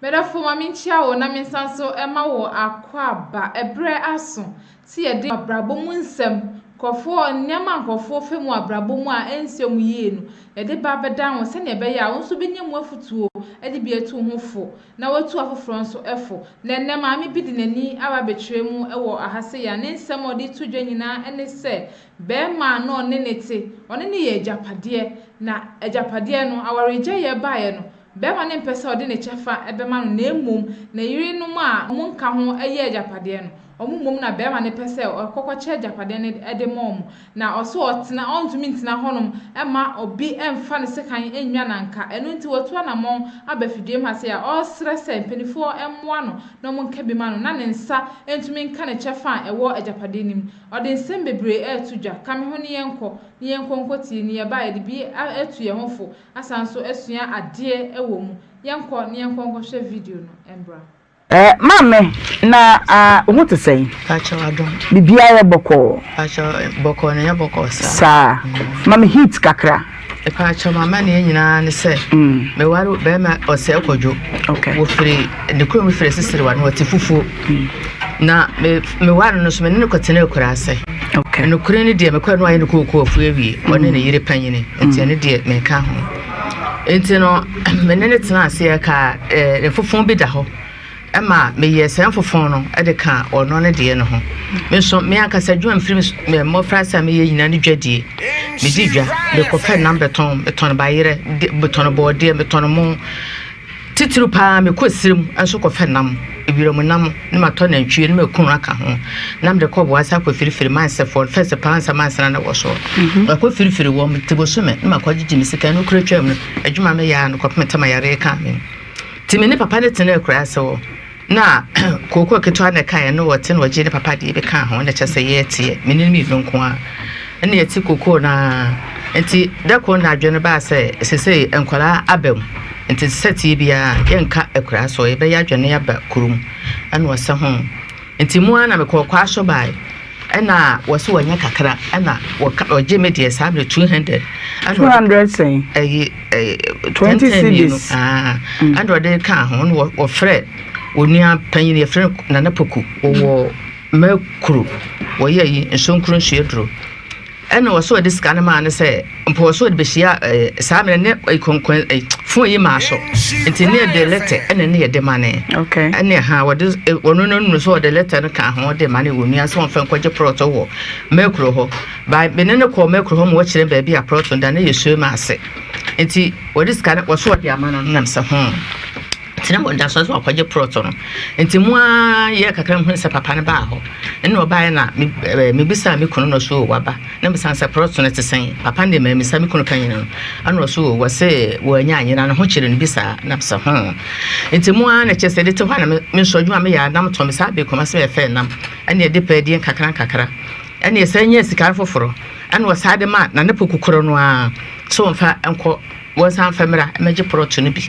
Medɔfo ma menkyia wo na mensan nso ma wo akwaaba. Ɛberɛ aso sɛ yɛde abrabɔ mu nsɛm, nkurɔfoɔ, nneɛma a nkurɔfoɔ fa mu abrabɔ mu a ɛnsi wɔn yie no, yɛde ba abɛdan wo sɛdeɛ ɛbɛyɛ a wo nso wobɛnya mu afotuo de bi atu wo ho fo na woatu afoforɔ nso fo. Na ɛnnɛ maame bi de n'ani aba abɛkyerɛ mu wɔ aha sei a ne nsɛm a ɔde reto dwa nyinaa ne sɛ barima a na ɔne no te, ɔne no yɛ agyapadeɛ, na agyapadeɛ no, awaregyaeɛ baeɛ no, Barima no mpɛ sɛ ɔde ne kyɛfa bɛma no na mmom ne yerenom a wɔnka ho yɛ agyapadeɛ no, wɔn mmom na barima no pɛ sɛ ɔkɔkɔkyɛ agyapadeɛ no de ma wɔn. Na ɔse ɔtena, ɔntumi ntena hɔnom mma obi mfa ne sekan nnwa no anka. Ɛno nti watu anamɔn aba afidie mu ha sei a ɔresrɛ sɛ mpanimfoɔ mmoa no na wɔnka bi ma no na ne nsa ntumi nka ne kyɛfa a ɛwɔ agyapadeɛ no mu. Ɔde nsɛm bebree reto dwa. Ka me ho ne yɛnkɔ, ne yɛnkɔ nkɔtie, ne yɛba a yɛde bi atu yɛn ho fo Asan nso asua adeɛ wɔ mu. Yɛnkɔ na yɛnkɔ nkɔhwɛ video no mbra. Eh maame na ah wo ho te sɛn? Pakyɛw adom. Biribiara yɛ bɔkɔɔ. Pakyɛw bɔkɔɔ na ɛnyɛ bɔkɔɔ saa. Saa. Ma me heat kakra. Pakyɛw m'amaneɛ nyinaa ne sɛ meware bɛrima Ɔsɛe Kwadwo. Okay. Wɔfiri ne kurom firi Sisiriwa na ɔte fufuo. Na me meware no nso me ne no kɔtena akuraase. Okay. Nokorɛ no deɛ mekɔɛ no ayɛ no kookoo afu awie ɔne ne yere panyini nti ɛno deɛ menka ho. Nti no me ne no tena aseɛ ka eh, mfofon bi da hɔ ɛma meyɛ saa mfofon no de ka ɔno ne deɛ no ho. Me nso me ankasa adwuma mfiri me mmɔfra ase a meyɛ nyinaa ne dwadie. Medi dwa, mekɔpɛ nam bɛtɔn, metɔn bayerɛ, metɔn bɔɔdeɛ, metɔn mo. Titiriw paa mekɔ serem nso kɔfɛ nam, wiram nam, na matɔ nantwie na maku no aka ho na mede kɔ Boase akɔfirifiri mansɛfoɔ no, fɛs paa ansa mansana na wɔ soɔ. Makɔfirifiri wɔn te bosome na makɔgyegye me sika no kura twam no, adwuma meyɛ ara no kɔpem tam a yareɛ kaa me no. Nti me ne papa no tenaa akuraase hɔ. Na kookoo ketewa na ɛkaeɛ no wɔte na wɔgye ne papa deɛ bi kaa ho na kyerɛ sɛ yɛteɛ me ne no mmienu nko ara ɛna yɛte kookoo no ara nti da koro na adwene no baa sɛ sesei nkwadaa aba mu nti sɛ tie biara yɛnka akuraa so yɛbɛyɛ adwene aba kurom ɛna ɔsɛ ho nti mu ara na mekɔɔ kwaa so baeɛ Ɛna wɔsi wɔnyɛ kakra ɛna wɔka ɔgye me deɛ saa bere 200. 200 sɛn? Ɛyi ɛyi 20 cedis. Aa ɛna ɔde kaa ho ɛna wɔfrɛ onua panyin yɛfrɛ Nana Poku wɔwɔ Mɛkuro wɔyɛ yi nsonkuro nsuaduro. Ɛna ɔsɛ ɔde sika no maa no sɛ mpo ɔsɛ ɔde bɛhyia ɛɛ saa mmerɛ ne kɔnkɔn ɛɛ fon yi maa so nti ne yɛde lɛtɛ ɛna ne yɛde ma ne ɛne ha wɔde ɔno no nunu sɛ ɔde lɛtɛ no ka ho ɔde ma ne wɔ nua sɛ wɔmfa nkɔgye prɔto wɔ mɛkuro hɔ ba mene ne kɔɔ mɛkuro hɔ ma wɔkyerɛ baabi a prɔto da ne yɛ sue ma ase nti wɔde sika no wɔso ɔde ama no nam sɛ ho Tena mu da so sɛ wakɔgye prɔto no. Nti mu ara yɛ kakra mehunu sɛ papa no baa hɔ. Ɛna ɔbaeɛ na mebisaa me kunu no so waba. Na mesan sɛ prɔto no te sɛn. Papa no deɛ mammisa me kunu panyin no. Ɛna ɔso wɔ se wɔanya anyera no ho kyerɛ no bi saa. Na mesɛ ho. Nti mu ara na kyerɛ sɛ de te hɔ a na me nso adwuma meyɛ a nam tɔn me saa bere kɔma sɛ mɛfɛ nam. Ɛna yɛde pɛ adie nkakra nkakra. Ɛna yɛsan nyaa sika foforɔ. Ɛna ɔsaa de ma na ne poku korɔ no ara sɛ wɔmfa nkɔ wɔnsan mfa mmra mmɛgye prɔto no bi.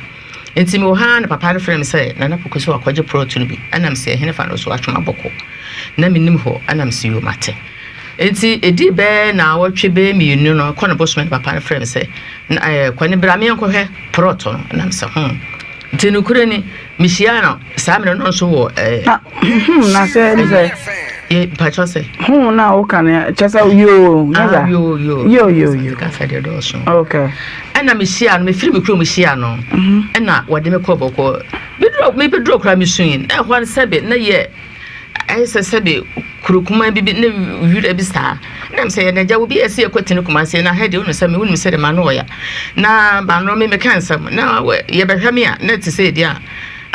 Ntsi mowɔ ha ara na papa no frɛɛ me sɛ Nana Poku sɛ ɔakɔgye prɔt no bi. Nna mese ɛhenefa na ɔse ɔatwe m'abɔkɔ. Na minnim hɔ. Nna mese yoo mate. Ntsi edii bɛyɛ naawɔtwe bɛyɛ mienu no kɔ no bosome no papa no frɛɛ me sɛ na ɛɛ Kwani bra meɛnkɔhwɛ prɔt no. Nna mese hmm. Ntsi nokorɛ ni mehyiaa no saa mmerɛ no nso wɔ ɛɛ. Na hmm na sɛ ne sɛ. Ye mpakyɛw sɛ. Hmm na woka no kyɛ sɛ yoo nyɛ saa. Ah yoo yoo. Yoo yoo yoo. Kasa deɛ dɔɔso. Okay. Ɛna mehyia no mefiri me kurom hyia no ɛna wɔde me kɔɔ bɔkɔɔ meduro mebɛduro koraa mesui na ɛhɔ no sɛbe na yɛ ayɛ sɛ sɛbe kuro kumaa bi ne wira bi saa na mesɛ yɛ n'agya obi yɛ sɛ yɛkɔ tene Kumase na ha deɛ wonim sɛ me wonim sɛ de ma no ɔya na ma no me meka nsɛm na yɛbɛhwɛ me a na te sɛ ɛdi a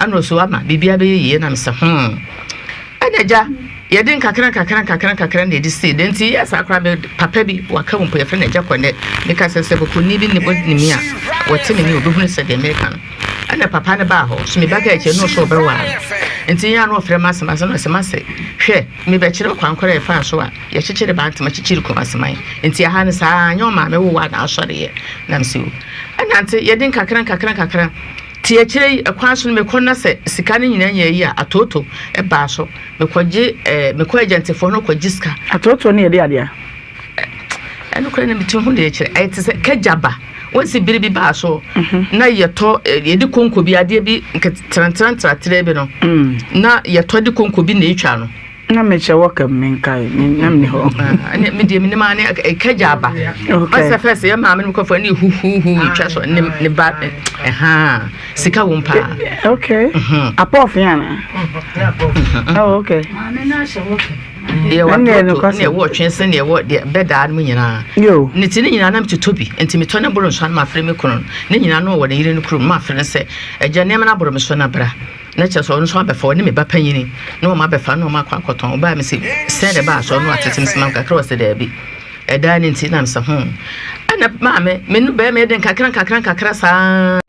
ɛna ɔso ama biribiara bɛyɛ yie na mesɛ hmm Ɛna agya, yɛde nkakra nkakra nkakra nkakra na yɛde sii dɛn nti yɛyɛ saa koraa me papa bi waka mu mpo yɛfrɛ no agya kɔnɛ meka sɛ sɛ bɔkɔni bi ne ne mi a wɔte ne mi wɔbɛhunu sɛ deɛ meka no ɛna papa no baa hɔ so me ba ka akyire no so ɔbɛwaa no nti yɛn ano ɔfrɛ m'asɛm asɛm na sɛ m'asɛ hwɛ mebɛkyerɛ kwan korɔ yɛfaa so a yɛkyekyere ba ntoma kyekyere kum aseman nti aha no saa nyɛ ɔmaame wowɔ a na asɔreyɛ nam sɛ o ɛna nti yɛde nkakra nkakra nkakra Te akyire yi, ɛkwan so no mekɔ na sɛ sika no nyinaa nyɛ yi a, atooto baa so. Mekɔgye ɛɛ mekɔ agyantefoɔ no kɔgye sika. Atooto no yɛ de adeɛ? Ɛno koraa na metumi ho deɛ kyerɛ. Ɛyɛ te sɛ kagyaba. Wɔsi bere bi baa so na yɛtɔ yɛde konko bi adeɛ bi nketeranterantratrɛ bi no na yɛtɔ de konko bi na etwa no. Na mekyɛ wɔ kam menkae na menni hɔ. Ɛne me deɛ menim ane ɛkagya aba. Ɔsɛ fɛ sɛ yɛ maame no kɔfɔ ne huhuhu twa so ne ne ba ɛha sika wom paa. Okay. Apɔfe ana? Oh, okay. Maame no ahyɛ wɔ kam. Yɛwɔ atoto ne ɛwɔ ɔtwe se ne ɛwɔ deɛ bɛdaa no mu nyinaa. Ne ti ne nyinaa na metotɔ bi nti metɔ ne boro nso na mafrɛ me kunu ne nyinaa no wɔ ne yere no kurom mafrɛ no sɛ agya nneɛma no aboro me so na bra. Na kyerɛ sɛ ɔno nso abɛfa ɔne me ba panyini na wɔn abɛfa na wɔn akɔ akɔtɔn ɔbaa mi sɛ sɛn na ɛbaa so ɔno atete mi sɛ mam kakra ɔsɛ daabi ɛdaa ne nti na mesɛ ho ɛna maame me no bɛrima yɛ de nkakra nkakra nkakra saa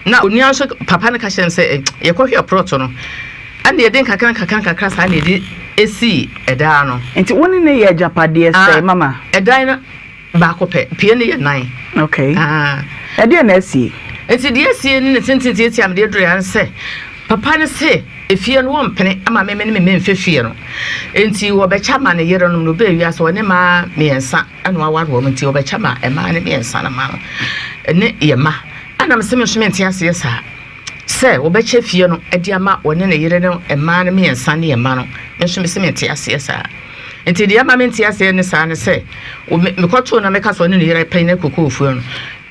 na onua nso papa no ka kyerɛ me sɛ yɛkɔhwɛ prɔto no ɛna yɛde nkakra nkakra nkakra saa na yɛde esii ɛdaa no. Nti wo ne ne yɛ agyapadeɛ sɛ mama? Ɛdan no Baako pɛ. Pie no yɛ nan. Okay. Ah. Ɛdeɛ na asie? Nti deɛ asie ne ne tenten tiatia me deɛ duru ya sɛ papa no se efie no wɔmpene ama me me ne me mma mfɛ fie no. Nti wɔbɛkyɛ ama ne yerenom no ɔbɛɛ wiase ɔne mmaa mmiɛnsa ɛna waware wɔn nti wɔbɛkyɛ ma mmaa no mmiɛnsa no ma no ne yɛ mma. Ɛna me se me nso mente aseɛ saa sɛ wɔbɛkyɛ fie no de ama wɔne ne yere no mmaa no mmiɛnsa ne yɛ mma no me nso me se mente aseɛ saa. Nti deɛ ɛma mente aseɛ ne saa ne sɛ, mekɔtoo na meka sɛ ɔne ne yere panyin akɔ kɔɔfuo no,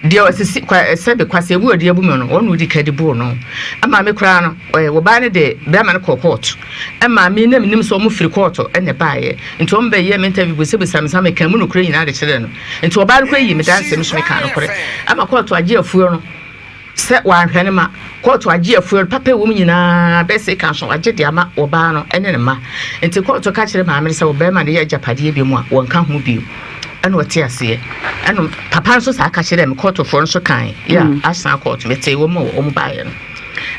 deɛ ɔsisi kwa sɛbe kwasea bu ɔde abu me no, ɔno odi ka de buu no. Ɛma me koraa no, wɔbaa no de bɛrima no kɔɔ kɔɔto. Ɛma me na menim sɛ wɔn firi kɔɔto ɛna ɛbaeɛ. Nti wɔn bɛyɛɛ me interview bisabisa me saa meka mu nokorɛ nyinaa de kyerɛɛ no. Nti ɔbaa no koraa yii me danseɛ me nso mekaa nokorɛ. Ɛma kɔɔto agye afuo no. Sɛ wanhwɛ no ma kɔɔto agye afuo no papa ɛwɔ mu nyinaa bɛyɛ sɛ eka nso wagye de ama ɔbaa no ne ne mma. Nti kɔɔto ka kyerɛ maame no sɛ ɔbarima no yɛ agyapadeɛ bi mu a wɔnka ho bio. Ɛna ɔte aseɛ. Ɛna papa nso saa ka kyerɛ me kɔɔtofoɔ nso kan yɛ a mm. asan kɔɔto metee wɔn a wɔn baeɛ no.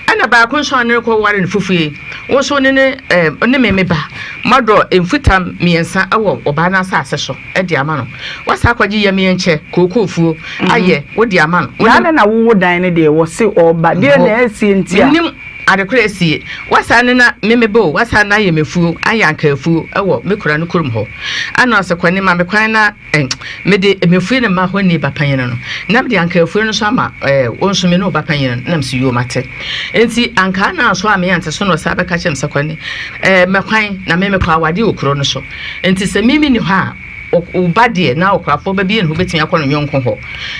Ɛna baako nso a ne rekɔ ware no fufuo yi wo nso ne ne ɛɛ ne me me ba madɔ mfuta mmiɛnsa wɔ ɔbaa no asase so. de ama no. Woasan akɔgye yamyɛ nkyɛ, kookoofuo, ayɛ, wode ama no. Saa na na wowo dan no deɛ wɔse ɔɔba deɛ na ɛresie nti a. Mennim ade korɔ asie. Woasan ne na me me ba o, woasan na ayɛ me afuo, ayɛ anka afuo wɔ me kura no kurom hɔ. Ana ɔse Kwani ma me kwan na eh, mede mefuo no ma hɔni ba panyini no, na mede anka afuo no nso ama eh, wo nso me ne wo ba panyini no. Na mese yoo mate. Nti anka ana nso a me ante so na ɔsan bɛka kyerɛ me sɛ Kwani eh, mɛ kwan na me mekɔ awadeɛ wɔ kuro no so. Enti sɛ me menni hɔ a, wo ba deɛ, na ɔkorafoɔ ba bi nni hɔ bɛtumi akɔ ne yɔnko hɔ.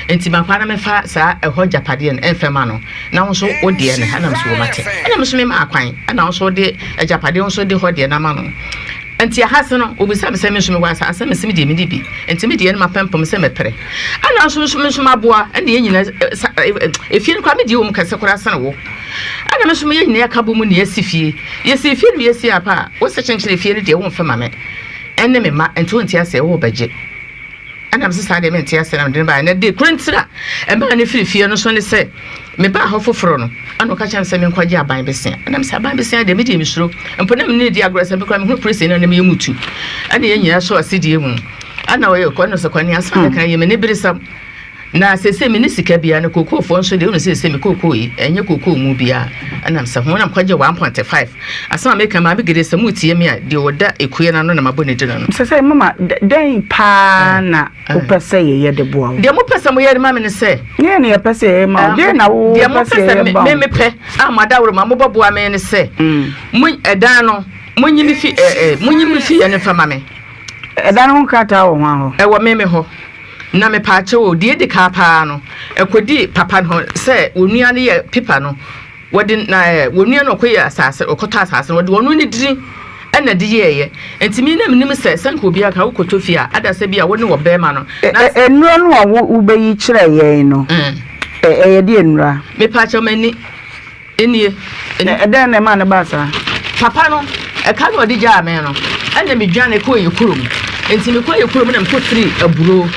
Enti ma kwan na memfa saa ɛhɔ agyapadeɛ no mfa ma no, na wo nso wo deɛ no, ɛna me nso mate. Ɛna me nso memaa kwan, ɛna wo nso wode agyapadeɛ, wo nso de hɔ deɛ no ama no. Enti aha se no, wɔbisa me sɛ me nso mewɔ asase, mese me deɛ menni bi. Enti me deɛ no mapempem sɛ mɛpere. Ɛna nso me nso maboa, ɛna yɛn nyinaa, efie no koraa me deɛ wɔ mu kɛse koraa sene wo. Ɛna me nso meyɛ nyinaa yɛka bɔ mu na yɛasi fie. Yɛsii fie no yɛsi apa a, wo sɛ kyenkyene fie no deɛ womfa ma me ɛne me mma nti wonte aseɛ worebɛgye. Ɛna mese saa deɛ mente aseɛ na mede no baeɛ. Na deɛ koro ntira ɛmaa no firi fie no so ne sɛ mebaa hɔ foforɔ no ɛna ɔka kyerɛ me sɛ menkɔgye aban besia. Ɛna mese aban besia deɛ medeɛ mesuro mpo na mene di agorɔ sɛ mekora mehunu polisi no na meyɛ mutu. Ɛna yɛn nyinaa sɔ asedie mu. Ɛna ɔyɛ kɔ no sɛ kwane asɛm a meka yɛ m'ani beresam. Na seesei menni sika biara, na kookoofoɔ nso deɛ, wonim seesei me kookoo yi, ɛnyɛ kookoo mu biara. Ɛna mesɛ ho na mekɔgye 1.5. Asɛm a meka Maame Gede, sɛ moretie me a, deɛ ɔda ekue no ano na mabɔ ne din no. Sɛsɛi mama, dɛn paa na wopɛ sɛ yɛyɛ de boa wo? Deɛ mopɛ sɛ moyɛ de ma me ne sɛ. Deɛn na yɛpɛ sɛ yɛyɛ ma wo? Deɛn na wopɛ sɛ yɛyɛ ma wo? Deɛ mopɛ sɛ me mepɛ a mo adaworoma mobɛboa me ne sɛ, mo ɛdan no, monyi me fi ɛ ɛ, monyi me fie no mfa ma me. Ɛdan no ho nkrataa wɔ hwan hɔ? Ɛwɔ me me hɔ. Na mepaakyɛw o, deɛ edi kan paa no, ɛkɔdii papa no hɔ sɛ onua no yɛ pipa no, wɔde na ɛɛ onua no ɔkɔyɛ asase, ɔkɔtɔ asase no, wɔde ɔno ne dini ɛna de yɛɛyɛ. Nti me na menim sɛ sɛ nka obiara ka wokɔtɔ fie a, ada sɛ bi a wo ne ɔbɛrima no. Na Nnura no a wobɛyi kyerɛɛ yɛn no, ɛyɛ deɛ nnura? Mepaakyɛw m'ani. Nie. Na ɛdɛn na ɛmaa no baa saa? Papa no, ɛka no a ɔde gyaa me no, ɛnna medwane kɔɔ yɛn kurom. Enti mekɔɔ yɛn kurom na mekɔfirii aburoo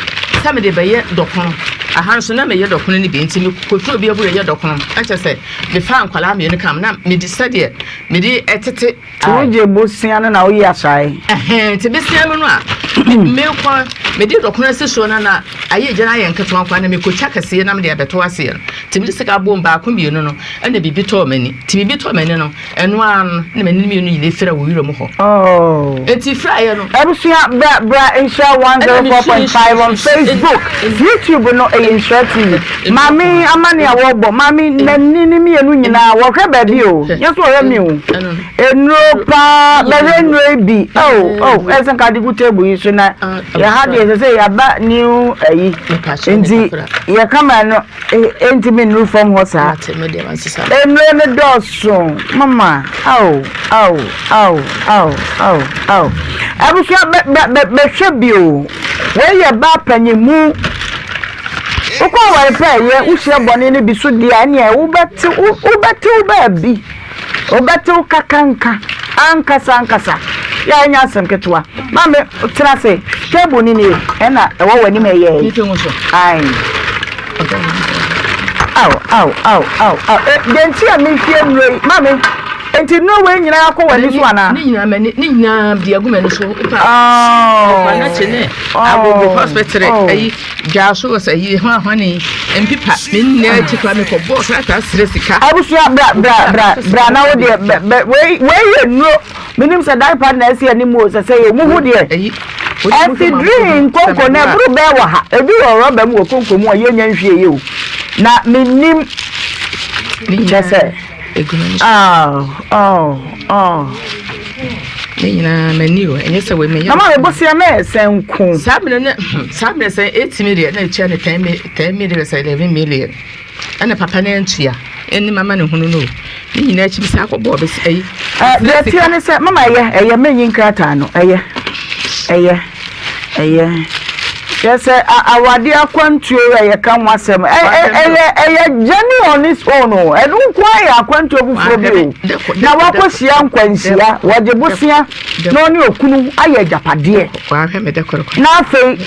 sɛ mede rebɛyɛ dɔkono. Aha nso, na meyɛ dɔkono no bi, enti mekɔtɔɔ bi aburo yɛ dɔkono. Na kyerɛ sɛ, mefaa nkwadaa mmienu kaa ho, na mede sɛdeɛ mede tete. Nti wogye bosea no na woyi asae? Ɛhɛn, nti bosea no no a, mekɔ. Mede dɔkono asi soɔ no na ayɛ gya no ayɛ nketewa nkoa na mekɔtwa kɛseɛ na mede abɛto aseɛ no. Nti mede sika bom baako mmienu no ɛna biribi tɔɔ m'ani. Nti biribi tɔɔ m'ani no ɛno ara no na m'ani mmienu nyinaa fira wɔ wira mu hɔ. Oh. Nti firaeɛ no. Abusua bra bra Nhyira 104.5 on Facebook, YouTube no ɛyɛ Nhyira TV. Maame yi amane a wɔbɔ, maame n'ani ne mmienu nyinaa wɔhwɛ baabi o, nyɛ so wɔhwɛ me o. Nnuro paa, bɛhwɛ nnuro yi bi, oh oh, ɛsɛ nka de gu table yi so na yɛ ha deɛ sɛ sɛ yɛaba new ayi, nti yɛ camera no ɛntumi nnuru fam hɔ saa. Nnuro no dɔɔso, mama, ao ao ao ao ao ao. Abusua bɛ bɛ bɛhwɛ bi o, wei yɛ baa panyin mu. Wokɔ aware pɛ ɛyɛ, wohyia bɔne no bi so deɛ a ɛneɛ wobɛte wobɛte wo baabi. Wobɛtew kakanka ankasa ankasa. Yɛ a ɛnyɛ asɛm ketewa. Maame, tena ase. Table no nie, ɛna ɛwɔ w'anim ɛyɛ yi. Ae. Aw, aw, aw, aw, aw. Eh, deɛ nti a mehwie nnuro yi, maame, nti nnuro wei nyinaa kɔ w'ani so anaa? Ne nyinaa m'ani, ne nyinaa de agu m'ani so. Wopa, Oh. wopa n'akyi ne Oh. agogo hospital Oh. ayi. Dwaa so wɔ sɛ yi ho ahwane mpipa me nyinaa akyi koraa mekɔ bɔɔ krataa srɛ sika. Abusua bra bra bra bra na wo deɛ bɛ bɛ wei wei yɛ nnuro menim sɛ diaper na ɛsi anim o sɛ sɛ yɛ mu ho deɛ ɛfidiri nkonko na ɛboro bɛɛ wɔ ha ebi wɔ rɔba mu wɔ konko mu a yɛnya nhwie yɛ o na menim kyɛ sɛ oh oh oh. Ne nyinaa m'ani o ɛnyɛ sɛ wei meyɛ. Mama me bosia na ɛsɛ nko. Saa mmerɛ ne saa mmerɛ sɛ eight million na etua ne ten mi ten million sɛ eleven million ɛna papa no antua ɛne mama ne hunu no o ne nyinaa akyi bi saa akɔ bɔɔ bɛsi ayi. Ɛ deɛ ɛteɛ ne sɛ mama ɛyɛ ɛyɛ menyi nkrataa no ɛyɛ ɛyɛ. Ɛyɛ. Kyerɛ sɛ awadeɛ akwantuo a yɛka ho asɛm ɛyɛ ɛyɛ journey on its own o. Ɛno nko ara yɛ akwantuo foforɔ bi o. Na wakɔhyia nkwanhyia, wɔgye bosea na ɔne okunu ayɛ agyapadeɛ. Na afei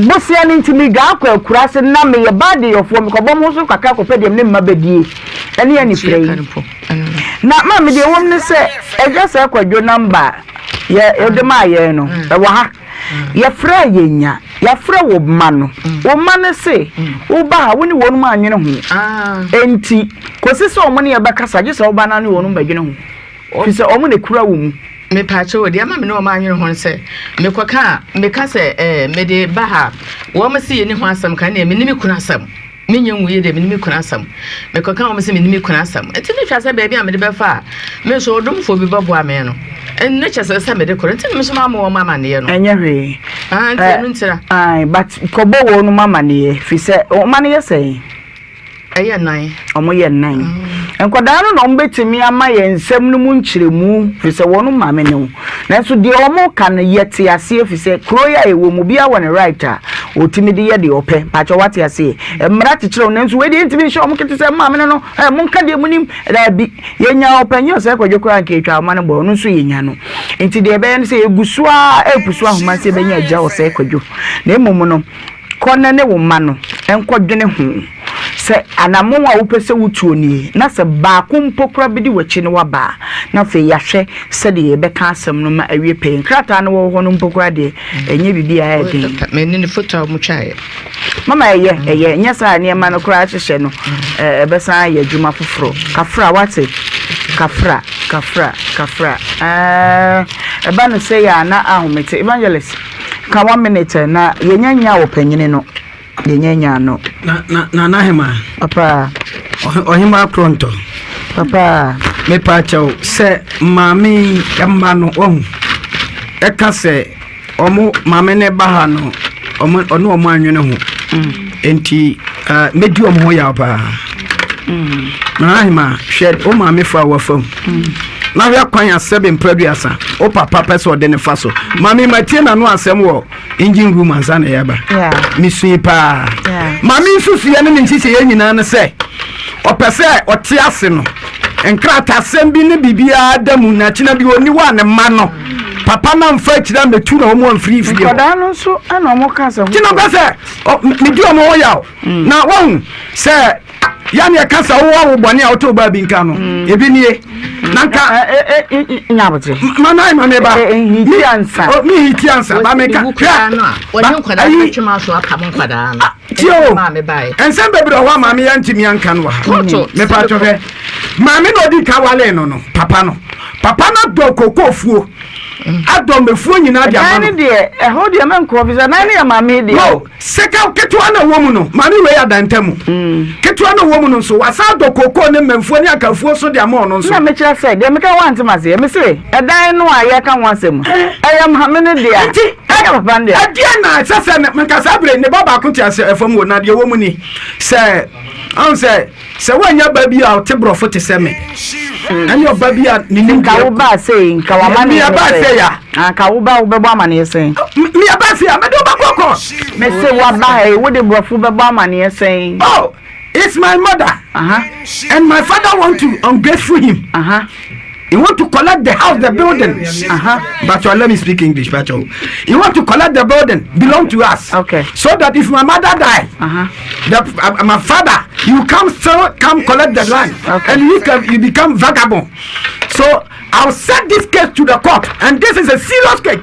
bosea no nti medwa akɔ akuraase na meyɛ baadeyɔfoɔ mekɔbɔ mo ho so kakra kɔpɛ deɛ me ne mma bɛdie ɛne anifira yi. Na maame deɛ ɛwom ne sɛ ɛgya sɛ kwadwo namba yɛ wode maa yɛn no ɛwɔ ha. Yɛfrɛɛ yɛn nya, yɛafrɛ wo mma no. Wo mma no se, Woba ha, wo ne wɔnom annwene ho. Enti, kɔsi sɛ wɔn ne yɛn bɛkasa, gye sɛ woba na ne wɔnom bɛdwene ho, ɛfiri sɛ wɔn na ɛkura wo mu. Mepaakyɛw, deɛ ama me ne wɔn annwene ho ne sɛ, mekɔka a, meka sɛ, ɛɛ, mede ba ha a, wɔn se yɛnni ho asɛm ka, ɛnneɛ me ne me kunu asɛm. Menyɛ nwuiɛ deɛ, mene me kunu asɛm. Mekɔka wɔn sɛ mene me kunu asɛm. Nti ne twa sɛ baabi a mede bɛfa a, me nso ɔdomfoɔ bi bɛboa me no. Ɛno kyɛ sɛ sɛ mede kɔ no, nti na me nso mamma wɔn amanneɛ no. Ɛnyɛ hwee. Ah, nti ɛno ntira. Ae, but kɔbɔ wɔn amanneɛ, firi sɛ wɔn mma no yɛ sɛn? Ɛyɛ nnan. Wɔyɛ nnan. Nkwadaa no na wɔbɛtumi ama yɛn nsɛm no mu nkyerɛmu, firi sɛ wɔn maame ne wo. Nanso deɛ wɔka no yɛte aseɛ firi sɛ kuro yi a yɛwɔ mu obiara wɔ ne right a ɔtumi de yɛ deɛ ɔpɛ. Mpakyɛ wate aseɛ? Mmara kyekyere wo nanso wei deɛ yɛntumi nhyɛ wɔn kete sɛ maame no no ɛ monka deɛ monim. Daabi. Yɛnya ɔpanyin ɔsɛe kwadwo koraa nka yɛtwa ɔma no bɔ ɔno nso yɛnya no. Nti deɛ ɛbɛyɛ no sɛ yɛgu so ara ɛrepusu ahoma sɛ yɛbɛnya agya ɔsɛe kwadwo. Na mmom no Kɔ na ne wo mma no nkɔdwene ho sɛ anammɔn a wopɛ sɛ wotuo nie, na sɛ baako mpo koraa bɛdi w'akyi na waba a, na afei yɛahwɛ sɛdeɛ yɛbɛka asɛm no ma awie pɛyɛ. Nkrataa no wɔ hɔ no mpo koraa deɛ, ɛnyɛ biribi a ɛyɛ den. M'ani ne foto a wɔtwaeɛ. Mama ɛyɛ, ɛyɛ, nyɛ saa a nneɛma no koraa hyehyɛ no, ɛbɛsan ayɛ adwuma foforɔ. Kafra, woate? Kafra, kafra, kafra. Ɛɛ, ɛba no sei a na ahomete. Evangelist. Ka one minute ɛ na yɛnya nyaa ɔpanyini no yɛnya nyaa no. Na na Nana Hemaa. Papa. Ɔhemaa Korɔntɔ. Papa. Mepa kyɛw sɛ maame yi mma no wahu ɛka sɛ ɔmo maame ne ba ha no ɔmo ɔne ɔmo anwene ho mm. nti uh, mɛdi ɔmo ho yaw paa. Mm. Nana Hemaa hwɛ wo maame fa wafa mu. Mm. Na hwɛ kwan a sɛbe mprɛduasa wo papa pɛ sɛ ɔde ne fa so. Maame matie n'ano asɛm wɔ engine room ansa na yɛba. Mesui paa. Maame nsusuiɛ ne ne nhyehyɛeɛ nyinaa ne sɛ ɔpɛ sɛ ɔte ase no nkratasɛm bi ne biribiara da mu na kyena bi ɔni hɔ a ne mma no papa no amfa akyiri ammɛtu na wɔn amfiri fie hɔ. Nkwadaa no nso ɛna wɔn ka sɛ ho. Kyena ɔka sɛ medi wɔn ho yaw mm. na wɔn sɛ. Ya ne ɛka sɛ wowɔ wo bɔne a woto baa bi nka no mm. ebi nie na nka nyabote mana ma me ba hiti ansa oh, mi hiti ansa ba me ka hwɛ wɔne nkwadaa no bɛtwe ma so apam nkwadaa no tie o nsɛm bebree wɔ hɔ a maame yɛ ntumi anka no wɔ ha mepa kyɛ hwɛ maame na ɔdi ka wale no no papa no papa no dɔ kokofuo mm. adɔ mmefuo nyinaa de ama no deɛ ɛhɔ deɛ mɛnkɔ fi sɛ nan ne yɛ maame deɛ no Sika ketewa no a ɛwɔ mu no, maame wei ada ntam. Ketewa no a ɛwɔ mu no nso, wasan adɔ kookoo ne mmɛmfuo ne akafuo so de ama ɔno nso. Na mekyerɛ sɛ, deɛ meka woante m'aseɛ. Mese, ɛdan no a yɛreka ho asɛm, ɛyɛ maame no dea, Nti, ɛnyɛ papa no dea. Ɛdeɛn na ɛsɛ sɛ nka saa berɛ yi, ne ba baako te ase fam hɔ, na deɛ ɛwɔ mu ni, sɛ, ɔhu sɛ, Sɛ woannya ba bi a ɔte borɔfo te sɛ me, ɛne ɔba bi a ne nim Nka wo ba sei, nka w'amanneɛ ne sɛn? Mea sei a. Ah, nka wo ba wobɛbɔ amanneɛ sɛn? Mea ba sei a, mɛde wo bɛkɔ court. Mese waba ha yi, wode borɔfo bɛbɔ amanneɛ sɛn? Oh, it's my mother. Uh -huh. And my father want to ungrateful him. Uh -huh. He want to collect the house, the building. Uh-huh. But uh, let me speak English, but uh, he want to collect the building, belong to us. Okay. So that if my mother die, uh-huh. the, uh, my father, you come still come collect the land, okay. and you can you become vagabond. So I'll send this case to the court, and this is a serious case.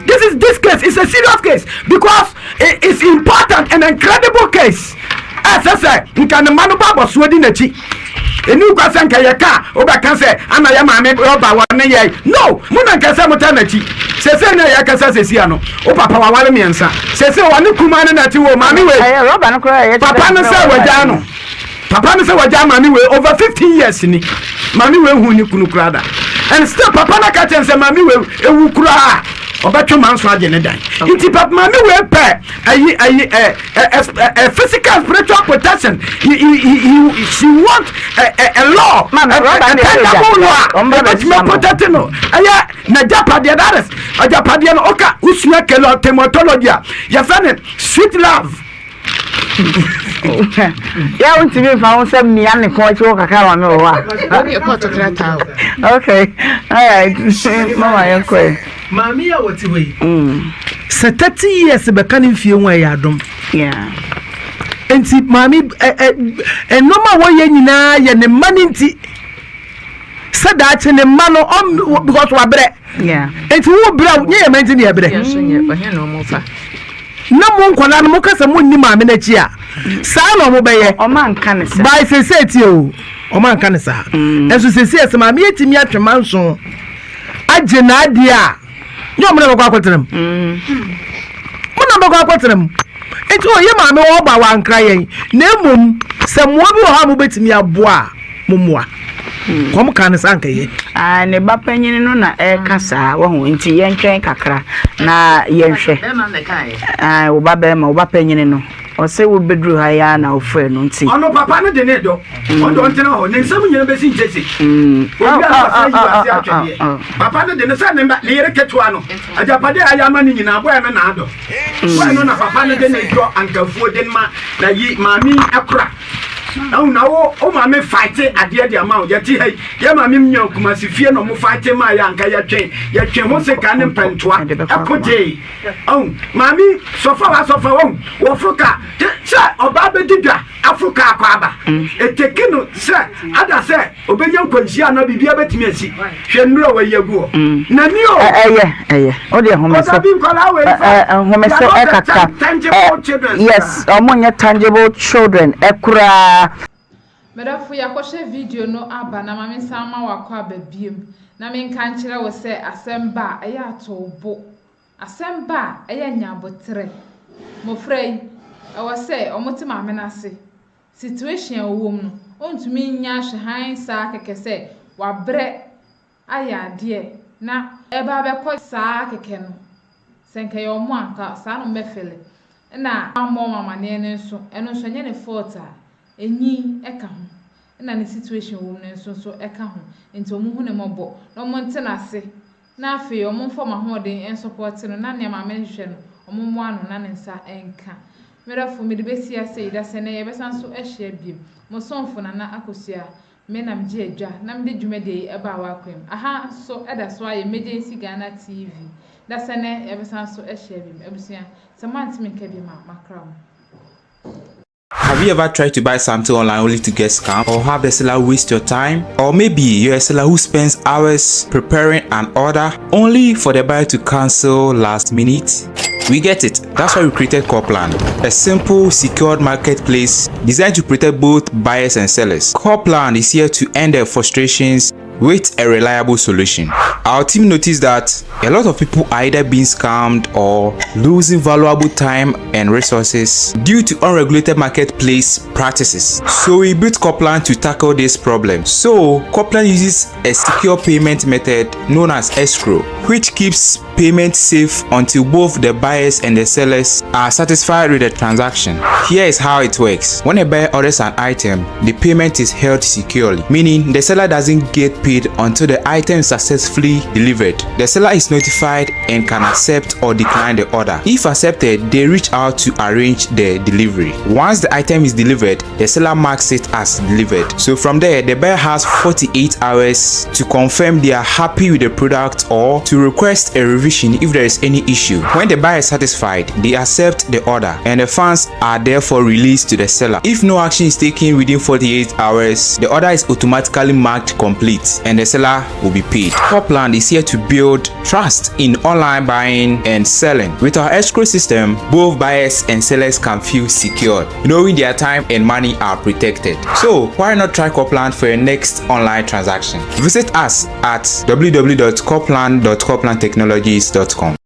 This is this case is a serious case because it is important and incredible case. Ɛsɛ sɛ nka ne mma no bɔ abɔsoɔ di n'akyi. Ɛni kwa sɛ nka yɛka a wobɛka sɛ ana yɛ maame ɔba wɔ ne yɛ no mo na nka sɛ mota n'akyi. Sese na yɛkasa sesi ano wo papa waware mmiɛnsa sese wɔne kumaa no na ɛte wɔ maame wei papa no sɛ wagyaa no. Papa no sɛ wagyaa maame wei over 15 years ni maame wei hu ne kunu koraa da and still papa no aka kyɛn sɛ maame wei ewu koraa ɔbɛtwe manso agye ne dan nti papa maame wei pɛ ayi ayi ɛ ɛ ɛ physical spiritual protection he he he she want a a a law a a tangible law a ɛbɛtumi protect no ɛyɛ n'agyapadeɛ that is agyapadeɛ no ɔka wosua kɛlɛ tematology a yɛfɛ ne sweet love. yɛ wontumi mfa wo nsɛm mmia ne kɔn akyi hɔ kakra ma me wɔ hɔ a wode kɔɔto krataa o okay alright mama yɛnkɔɛ maame yi a wɔte hɔ yi mm. sɛ 30 years bɛka ne mfie ho a ɛyɛ adom nti maame nneɛma a wɔyɛ nyinaa yɛ ne mma no nti sɛ daakye ne mma no ɔm because wabrɛ nti wo brɛ nyɛ yɛ mma nti ne yɛbrɛ na mo nkwadaa no mo kasa mo nni maame n'akyi a saa na ɔmo bɛyɛ by sese tie o ɔmo anka ne saa ɛnso sese ɛsɛ maame yɛ tumi atwe manso agye n'adeɛ a nyɛ ɔmo na bɛkɔ akɔtena mu mo na bɛkɔ akɔtena mu nti ɔyɛ maame wɔ ɔba wankra yɛn na mmom sɛ mmoa bi wɔ hɔ a mobɛtumi aboa a mo mmoa kɔm ka ne saa nkɛyɛ. Ah, ne ba panyin no na ɛreka saa wahu nti yɛntwɛn kakra na yɛnhwɛ. Ah, wo ba bɛrima wo ba panyin no ɔsɛ wobɛduru ha yi ara na wofrɛ no nti. Ɔno papa no de ne dɔ ɔdɔ ntena hɔ ne nsɛm nyina bɛsi nkyɛsi obi a ɔsɛ yi wase atwɛdeɛ papa no de ne sɛ ne mba ne yere ketewa no agyapadeɛ a ayɛ ama no nyinaa bɔɛ no na adɔ bɔɛ no na papa no de ne dɔ ankafuo de ma na yi maame akora Ahu na wo wo maame fight adeɛ de ama wo yɛte ha yi yɛ maame nya kumasi fie na ɔmo fight maa yɛ anka yɛtwe yɛtwe ho sika ne mpɛntoa ɛko gyee ahu maame sɔfa wa sɔfa wɔn wɔforo ka sɛ ɔbaa bɛdi dwa aforo ka akɔ aba eteki no sɛ ada sɛ Obenya nkwanhyia anaa biribiara bɛtumi asi. Hwɛ nnuro a wɔayi agu hɔ. Mm. Nani o. Ɛyɛ ɛyɛ. O deɛ home so. Home so ɛkakra. Yes, ɔmo nyɛ tangible children ɛkoraa. Medɔfo yɛakɔhwɛ video no aba na ma mensan ma wakɔ aba biom na menka nkyerɛ wo sɛ asɛm ba a ɛyɛ ato wo bo. Asɛm ba a ɛyɛ nya aboterɛ. Mmɔfra yi ɛwɔ sɛ wɔte maame no ase Situation a ɔwɔ mu no, ɔntumi nyɛ ahwɛ hann saa kɛkɛ sɛ wabrɛ ayɛ adeɛ na ɛreba abɛkɔ saa kɛkɛ no. Sɛ nka ɛyɛ wɔn a, nka saa na wɔbɛfele. Ɛna wammɔ wɔn amaneɛ no nso, ɛno nso ɛnyɛ ne fault a, enyin ka ho. Ɛna ne situation a ɔwɔ mu no nso nso ka ho. Nti wɔnhu no mmɔbɔ na wɔnte no ase na afei ɔmo mfa ɔmo ahoɔden nsɔpɔte no na nea maame no hwehwɛ no ɔmo mmoa no na ne nsa nka. Me dɔfo, mede besi ha sei, dasɛ nnɛ yɛbɛsan so ahyia biom. Mo somfo Nana Akosua, me na megye adwa na mede dwumadie yi baa w'akwan mu. Aha nso ɛda so ara yɛ Emergency Ghana TV. Dasɛ nnɛ yɛbɛsan so ahyia biom. Abusua, sɛ moante me nka biom a, makra mo. Have you ever tried to buy something online only to get scammed or have the seller waste your time? Or maybe you're a seller who spends hours preparing an order only for the buyer to cancel last minute? We get it. That's why we created Coplan, a simple, secured marketplace designed to protect both buyers and sellers. Coplan is here to end their frustrations with a reliable solution. Our team noticed that a lot of people are either being scammed or losing valuable time and resources due to unregulated marketplace practices. So we built Coplan to tackle this problem. So Coplan uses a secure payment method known as escrow, which keeps payment safe until both the buyers and the sellers are satisfied with the transaction. Here is how it works. When a buyer orders an item, the payment is held securely, meaning the seller doesn't get paid until the item is successfully delivered. The seller is notified and can accept or decline the order. If accepted, they reach out to arrange the delivery. Once the item is delivered, the seller marks it as delivered. So from there, the buyer has 48 hours to confirm they are happy with the product or to request a revision if there is any issue. When the buyer is satisfied, they accept the order and the funds are therefore released to the seller. If no action is taken within 48 hours, the order is automatically marked complete and the seller will be paid. Copland is here to build trust in online buying and selling. With our escrow system, both buyers and sellers can feel secured, knowing their time and money are protected. So why not try Copland for your next online transaction? Visit us at www.copland.coplandtechnologies.com.